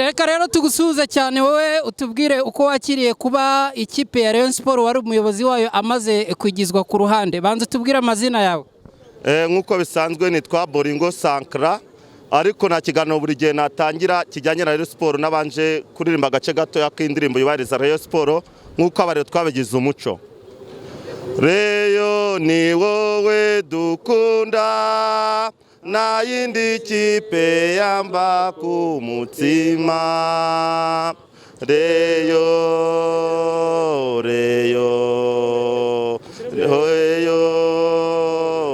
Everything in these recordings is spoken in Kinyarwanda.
Reka rero tugusuhuze cyane wowe, utubwire uko wakiriye kuba ikipe ya Rayon Sport wari umuyobozi wayo amaze kwigizwa ku ruhande. Banza utubwire amazina yawe. Nk'uko bisanzwe nitwa Boringo Sankara, ariko nta kiganiro buri gihe natangira kijyanye na Rayon Sport nabanje kuririmba agace gatoya k'indirimbo yubahiriza Rayon Sport, nk'uko abarero twabigize umuco. Rayon ni wowe dukunda, nta yindi kipe yamba ku mutima. Rayon, Rayon, Rayon,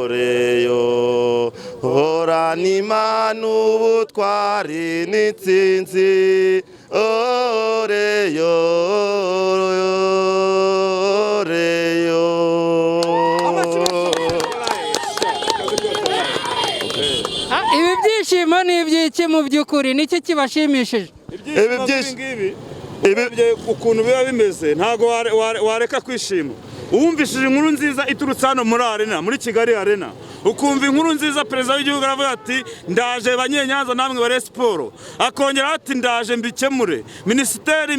Rayon, horana Imana, ubutwari n'intsinzi. Oh, Rayon, Rayon. Ibi byishimo ni iby'iki mu by'ukuri? Niki kibashimishije? Ibi Ibyishimo byinshi- ngibi urebye ukuntu biba bimeze, ntabwo wareka kwishima uwumvishije inkuru nziza iturutse hano muri Arena, muri Kigali Arena, ukumva inkuru nziza, perezida w'igihugu aravuga ati: "Ndaje banyenyanza namwe bare siporo", akongera ati: "Ndaje mbikemure". Minisiteri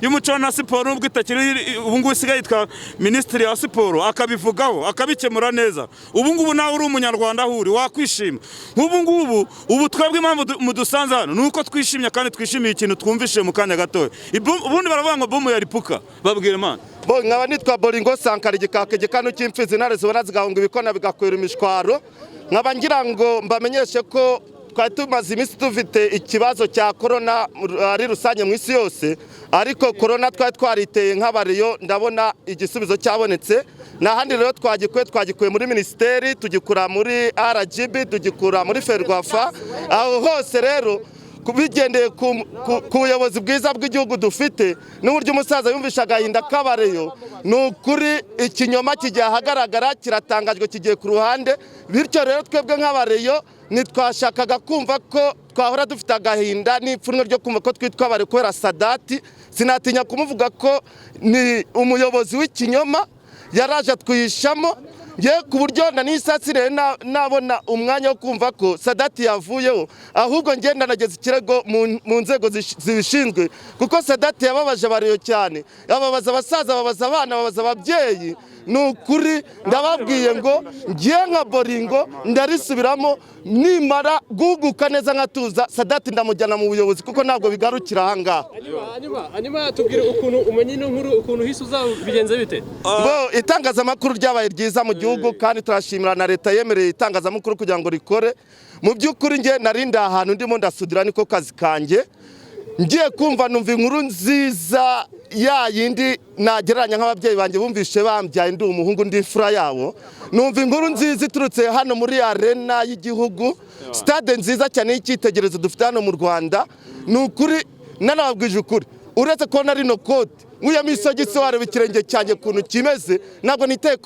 y'umuco na siporo, nubwo itakiri ubu ngubu isigaye yitwa minisitiri wa siporo, akabivugaho akabikemura neza. Ubu ngubu nawe uri umunyarwanda aho uri wakwishima. Nk'ubu ngubu ubu twebwe impamvu mudusanze hano ni uko twishimye kandi twishimiye ikintu twumvishije mu kanya gatoya. Ubundi baravuga ngo bomu yaripuka, babwira Imana. Bo nkaba nitwa Boringo Sankara, igikaka igikanu cy'imfizi, intare zibona zigahunga ibikona bigakwira imishwaro. Nkaba ngira ngo mbamenyeshe ko twari tumaze iminsi dufite ikibazo cya korona ari rusange mu isi yose, ariko korona twari twariteye nk'abariyo, ndabona igisubizo cyabonetse. Nta handi rero twagikuye, twagikuye muri minisiteri, tugikura muri RGB, tugikura muri FERWAFA. Aho hose rero bigendeye ku buyobozi bwiza bw'igihugu dufite n'uburyo umusaza yumvisha agahinda k'abareyo, ni ukuri ikinyoma kigiye ahagaragara, kiratangajwe, kigiye ku ruhande. Bityo rero twebwe nk'abareyo ntitwashakaga kumva ko twahora dufite agahinda n'ipfunwe ryo kumva ko twitwa abare kubera Sadati. Sinatinya kumuvuga ko ni umuyobozi w'ikinyoma, yaraje atwihishamo. Ngewe ku buryo na n'isasi rero nabona umwanya wo kumva ko Sadati yavuyeho, ahubwo ngenda nageza ikirego mu nzego zibishinzwe, kuko Sadati yababaje abareyo cyane, ababaza abasaza, ababaza abana, ababaza ababyeyi. Ni ukuri ndababwiye ngo ngiye nka Boringo ndarisubiramo, nimara guhuguka neza nkatuza, Sadati ndamujyana mu buyobozi, kuko ntabwo bigarukira aha ngaha. Hanyuma tubwire ukuntu umenye ino nkuru, ukuntu uhise uzabigenza bite? Bo itangazamakuru ryabaye ryiza mu gihugu, kandi turashimira na leta yemereye itangazamakuru kugira ngo rikore. Mu by'ukuri njye nari ahantu ndimo ndasudira, niko kazi kanjye. Ngiye kumva numva inkuru nziza ya yindi nagereranya nk'ababyeyi banjye bumvishe bambyaye ndi umuhungu, ndi imfura yabo. Numva inkuru nziza iturutse hano muri Arena y'igihugu, stade nziza cyane y'icyitegererezo dufite hano mu Rwanda. Ni ukuri nanababwije ukuri, uretse kubona rino kote nkuyemo isogisi, wareba ikirenge cyanjye ukuntu kimeze, ntabwo niteye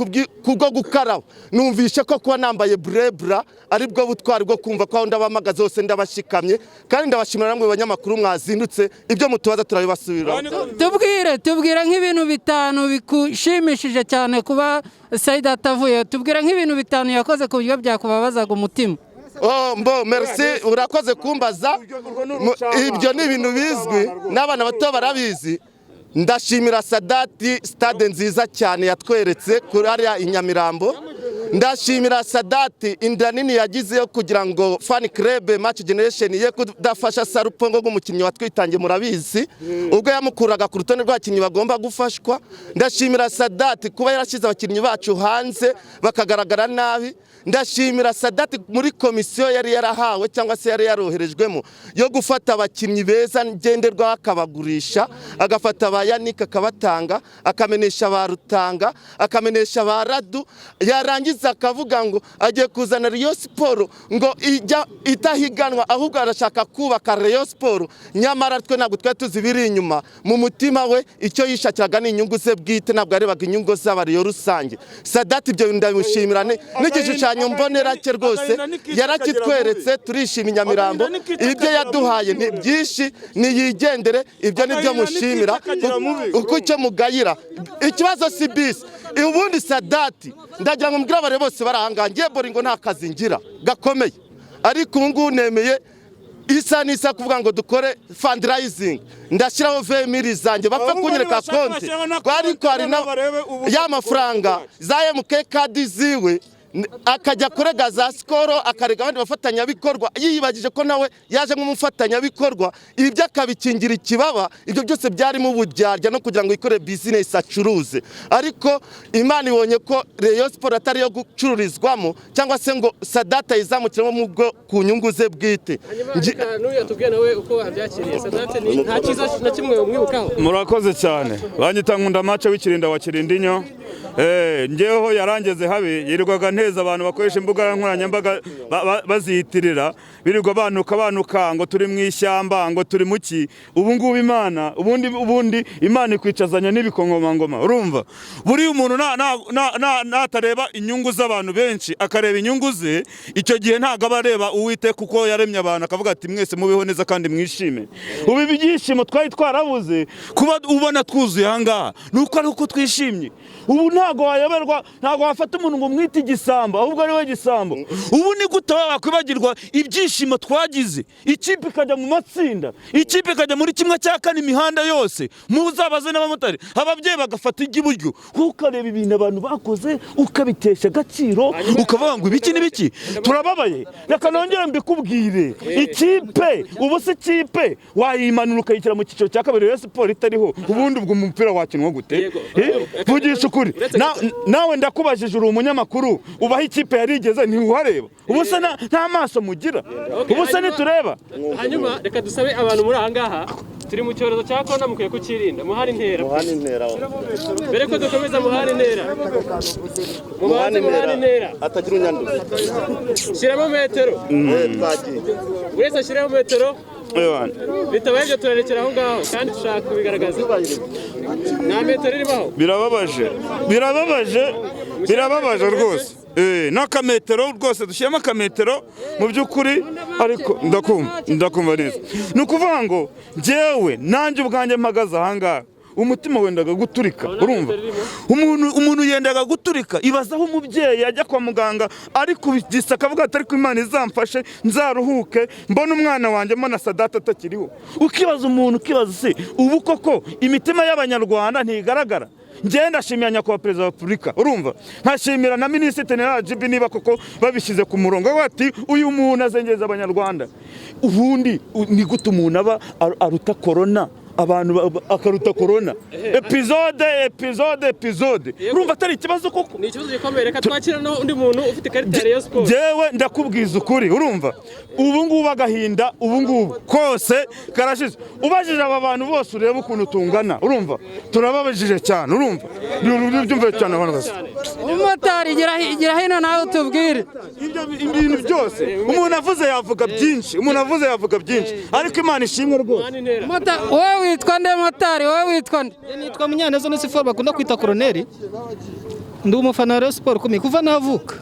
kubwo gukaraba. Numvishe ko kuba nambaye burebura ari bwo butwari bwo kumva ko aho ndabamagaze hose ndabashikamye. Kandi ndabashimira namwe banyamakuru mwazindutse, ibyo mutubaza turabibasubiraho. Tubwire nk'ibintu 5 bikushimishije cyane kuba Sayidi atavuye. Tubwire nk'ibintu 5 yakoze ku buryo byakubabazaga umutima. Oh, mbo merci, urakoze kumbaza. Ibyo ni ibintu bizwi n'abana bato barabizi. Ndashimira Sadati stade nziza cyane yatweretse kuri hariya i Nyamirambo. Ndashimira Sadati inda nini yagize yo kugira ngo fan club Match Generation ye kudafasha Sarupongo nk'umukinnyi watwitangiye, murabizi ubwo yamukuraga ku rutonde rw'abakinnyi bagomba gufashwa. Ndashimira Sadati kuba yarashyize abakinnyi bacu hanze bakagaragara nabi. Ndashimira Sadati muri komisiyo yari yarahawe cyangwa se yari yaroherejwemo yo gufata abakinnyi beza ngenderwaho akabagurisha, agafata ba Yannick akabatanga, akamenesha ba Rutanga, akamenesha ba Radu, yarangiza akavuga ngo agiye kuzana Rayon Sport ngo ijya itahiganwa, ahubwo arashaka kubaka Rayon Sport. Nyamara twe ntabwo twari tuzi ibiri inyuma mu mutima we. Icyo yishakiraga ni inyungu ze bwite, ntabwo yarebaga inyungu z'abariyo rusange. Sadati ibyo ndabimushimira, n'igishushanyo mbonera cye rwose yarakitweretse, turishima i Nyamirambo. Ibyo yaduhaye ni byinshi, niyigendere, ibyo nibyo mushimira. Uko icyo mugayira ikibazo si bisi. Ubundi Sadati ndagira ngo mbwire abari bose bari ahangaha, ngiye Boringo nta kazi ngira gakomeye, ariko ubu ngubu nemeye. Isa n'isa kuvuga ngo dukore fundraising, ndashyiraho 20 mille zanjye, bapfa Ahubwo kunyereka nibashaka konti. bashyiraho na Ariko hari na konti, barebe ubu- ya mafaranga za MK card ziwe, akajya kurega za Skol, akarega abandi bafatanyabikorwa, yiyibagije ko nawe yaje nk'umufatanyabikorwa, ibyo akabikingira ikibaba. Ibyo byose byarimo uburyarya no kugira ngo yikore business, acuruze. Ariko Imana ibonye ko Rayon Sport atari iyo gucururizwamo, cyangwa se ngo Sadata ayizamukiremo mu bwo ku nyungu ze bwite. Hanyuma reka n'uyu atubwiye nawe uko abyakiriye. Sadate nta cyiza na kimwe umwibukaho? Murakoze cyane. Banyita Nkunda Mace w'Ikirinda wa Kirindinyo. Ngeweho yarangeze habi, yirirwaga nteza abantu bakoresha imbuga nkoranyambaga baziyitirira, birirwa banuka banuka ngo turi mu ishyamba, ngo turi mu ki. Ubu ngubu Imana, ubundi Imana ikwicazanya n'ibikomangoma. Urumva, buriya umuntu natareba inyungu z'abantu benshi, akareba inyungu ze, icyo gihe ntabwo aba areba Uwiteka kuko yaremye abantu akavuga ati: "Mwese mubeho neza kandi mwishime." Ubu ibyishimo twari twarabuze, kuba ubona twuzuye aha ngaha ni uko ari uko twishimye. Ubu ntabwo wayoberwa, ntabwo wafata umuntu ngo umwite igisambo, ahubwo ari we gisambo. Ubu ni gute wakwibagirwa ibyishimo twagize, ikipe ikajya mu matsinda, ikipe ikajya muri 1/4, imihanda yose muzabaze n'abamotari, ababyeyi bagafata iry'iburyo, ukareba ibintu abantu bakoze ukabitesha agaciro, ukavuga ngo ibiki n'ibiki? Turababaye. Reka nongere mbikubwire, ikipe ubu se, ikipe wayimanura ukayishyira mu cyiciro cya kabiri, Rayon Sport itariho, ubundi ubwo umupira wakinwa gute? Yego. Vugisha ukuri. Nawe ndakubajije, uri umunyamakuru, ubaho ikipe yarigeze ntiwuhareba? Ubu se nta maso mugira? Ubu se nitureba? Hanyuma reka dusabe abantu muri aha ngaha, turi mu cyorezo cya korona, mukwiye kukirinda. Muhane intera mbere ko dukomeza, muhane intera, mubanze muhane intera. Atagira unyanduza. Shyiramo metero. Twagiye. Buri wese ashyiremo metero. Ewana. Bitabaye ibyo turarekera aho ngaho, kandi dushaka kubigaragaza nta metero irimo aho. Birababaje, birababaje, birababaje rwose. N'akametero rwose, dushyiramo akametero mu by'ukuri. Ariko ndakumva, ndakumva neza. Ni ukuvuga ngo njyewe nanjye ubwanjye mpagaze ahangaha, umutima wendaga guturika. Urumva, umuntu yendaga guturika. Ibaza aho umubyeyi ajya kwa muganga ari kubigisa, akavuga ati: "Ariko Imana izamfashe nzaruhuke mbone umwana wanjye, mbona Sadata atakiriho." Ukibaza umuntu, ukibaza se ubu koko imitima y'Abanyarwanda ntigaragara? Njyewe ndashimira Nyakubahwa Perezida wa Repubulika, urumva, nkashimira na Minisitiri na RGB, niba koko babishyize ku murongo bati uyu muntu azengereza Abanyarwanda. Ubundi ni gute umuntu aba aruta korona, abantu akaruta korona, episode, episode, episode? Urumva atari ikibazo koko? Ni ikibazo gikomeye. Reka twakire n'undi muntu ufite ikarita ya Rayon Sport. Njyewe ndakubwiza ukuri, urumva, ubu ngubu agahinda ubu ngubu kose karashize. Ubajije aba bantu bose, urebe ukuntu tungana, urumva turababajije cyane, urumva byumve cyane abantu bose. Umumotari, gira hino nawe utubwire. Ibyo ibintu byose umuntu avuze yavuga byinshi, umuntu avuze yavuga byinshi, ariko Imana ishimwe rwose. Muhane intera. Wowe witwa nde, motari? Wowe witwa nde? Nitwa Munyaneza Onesphore, bakunda kwita Koroneri. Ndi umufana wa Rayon Sport ukomeye kuva navuka.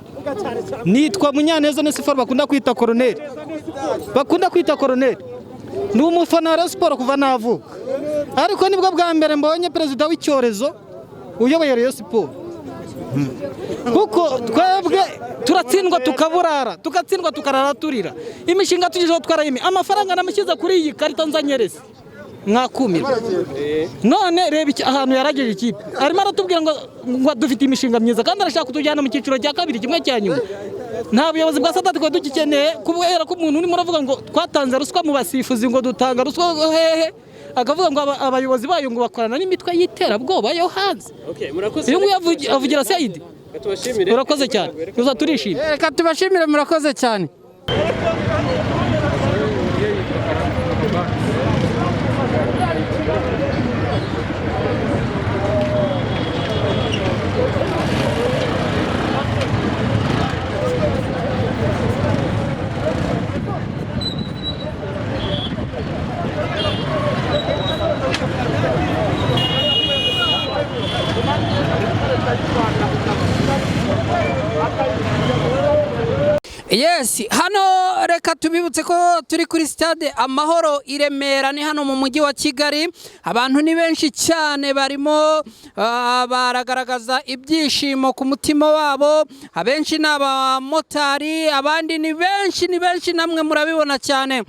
Nitwa Munyaneza Onesphore, bakunda kwita Koroneri, bakunda kwita Koroneri. Ndi umufana wa Rayon Sport kuva navuka, ariko nibwo bwa mbere mbonye perezida w'icyorezo uyoboye Rayon Sport, kuko twebwe turatsindwa tukaburara, tugatsindwa tukarara turira. Imishinga tugezeho twarayime, amafaranga namushyize kuri iyi karita nzanyereza, mwakumirwa. None reba ahantu yarageje ikipe, arimo aratubwira ngo dufite imishinga myiza, kandi arashaka kutujyana mu cyiciro cya kabiri, kimwe cya nyuma. Nta buyobozi bwa Sadati twari dugikeneye, kubera ko umuntu urimo uravuga ngo twatanze ruswa mu basifuzi, ngo dutanga ruswa hehe, akavuga ngo abayobozi bayo ngo bakorana n'imitwe y'iterabwoba yo hanze. Okay, murakoze. Uyu nguyu avugira Sayidi. Reka tubashimire. Urakoze cyane, gusa turishimye. Reka tubashimire, murakoze cyane. Yes, hano reka tubibutse ko turi kuri Stade Amahoro i Remera, ni hano mu mujyi wa Kigali. Abantu ni benshi cyane, barimo baragaragaza ibyishimo ku mutima wabo. Abenshi ni abamotari, abandi ni benshi, ni benshi, namwe murabibona cyane.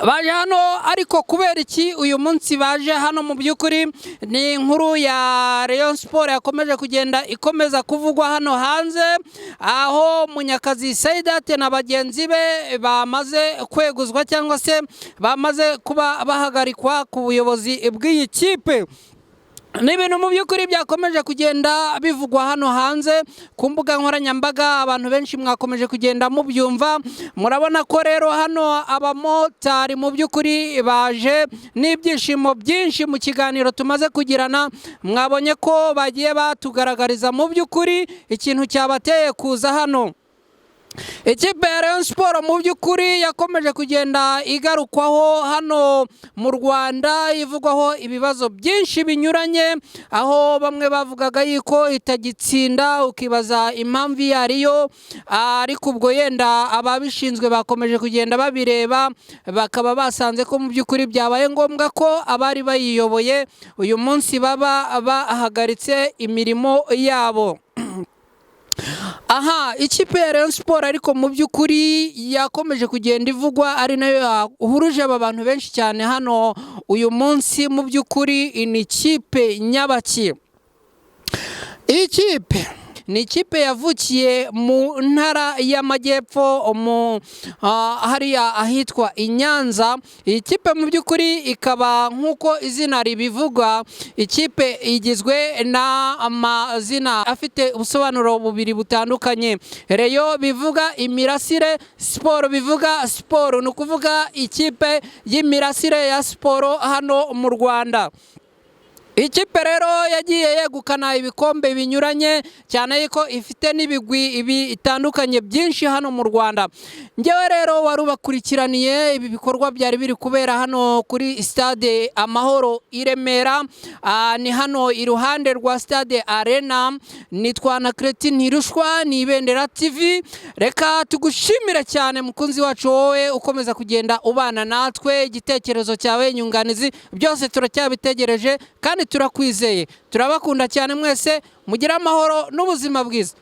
Baje hano, ariko kubera iki uyu munsi baje hano? Mu by'ukuri ni inkuru ya Rayon Sport yakomeje kugenda ikomeza kuvugwa hano hanze, aho Munyakazi Saidate na bagenzi be bamaze kweguzwa cyangwa se bamaze kuba bahagarikwa ku buyobozi bw'iyi kipe. Ni ibintu mu by'ukuri byakomeje kugenda bivugwa hano hanze ku mbuga nkoranyambaga, abantu benshi mwakomeje kugenda mubyumva. Murabona ko rero hano abamotari mu by'ukuri baje n'ibyishimo byinshi. Mu kiganiro tumaze kugirana, mwabonye ko bagiye batugaragariza mu by'ukuri ikintu cyabateye kuza hano. Ikipe ya Rayon Sport mu by'ukuri yakomeje kugenda igarukwaho hano mu Rwanda, ivugwaho ibibazo byinshi binyuranye, aho bamwe bavugaga yuko itagitsinda, ukibaza impamvu iyo ariyo. Ariko ubwo yenda ababishinzwe bakomeje kugenda babireba, bakaba basanze ko mu by'ukuri byabaye ngombwa ko abari bayiyoboye uyu munsi baba bahagaritse imirimo yabo. Aha ikipe ya Rayon Sport ariko mu by'ukuri yakomeje kugenda ivugwa, ari nayo yahuruje aba bantu benshi cyane hano uyu munsi. Mu by'ukuri ni ikipe nyabaki? Iyi kipe ni ikipe yavukiye mu Ntara y'Amajyepfo, mu hariya ahitwa i Nyanza. Iyi kipe mu by'ukuri ikaba, nk'uko izina ribivuga, ikipe igizwe n'amazina afite ubusobanuro bubiri butandukanye: Rayon bivuga imirasire, Siporo bivuga siporo. Ni ukuvuga ikipe y'imirasire ya siporo hano mu Rwanda. Ikipe rero yagiye yegukana ibikombe binyuranye cyane, yuko ifite n'ibigwi bitandukanye byinshi hano mu Rwanda. Ngewe rero wari ubakurikiraniye ibi bikorwa byari biri kubera hano kuri Stade Amahoro i Remera, ni hano iruhande rwa Stade Arena, nitwa na Cretin Ntirushwa, ni Ibendera TV. Reka tugushimire cyane, mukunzi wacu, wowe ukomeza kugenda ubana natwe. Igitekerezo cyawe, inyunganizi, byose turacyabitegereje kandi turakwizeye. Turabakunda cyane mwese, mugire amahoro n'ubuzima bwiza.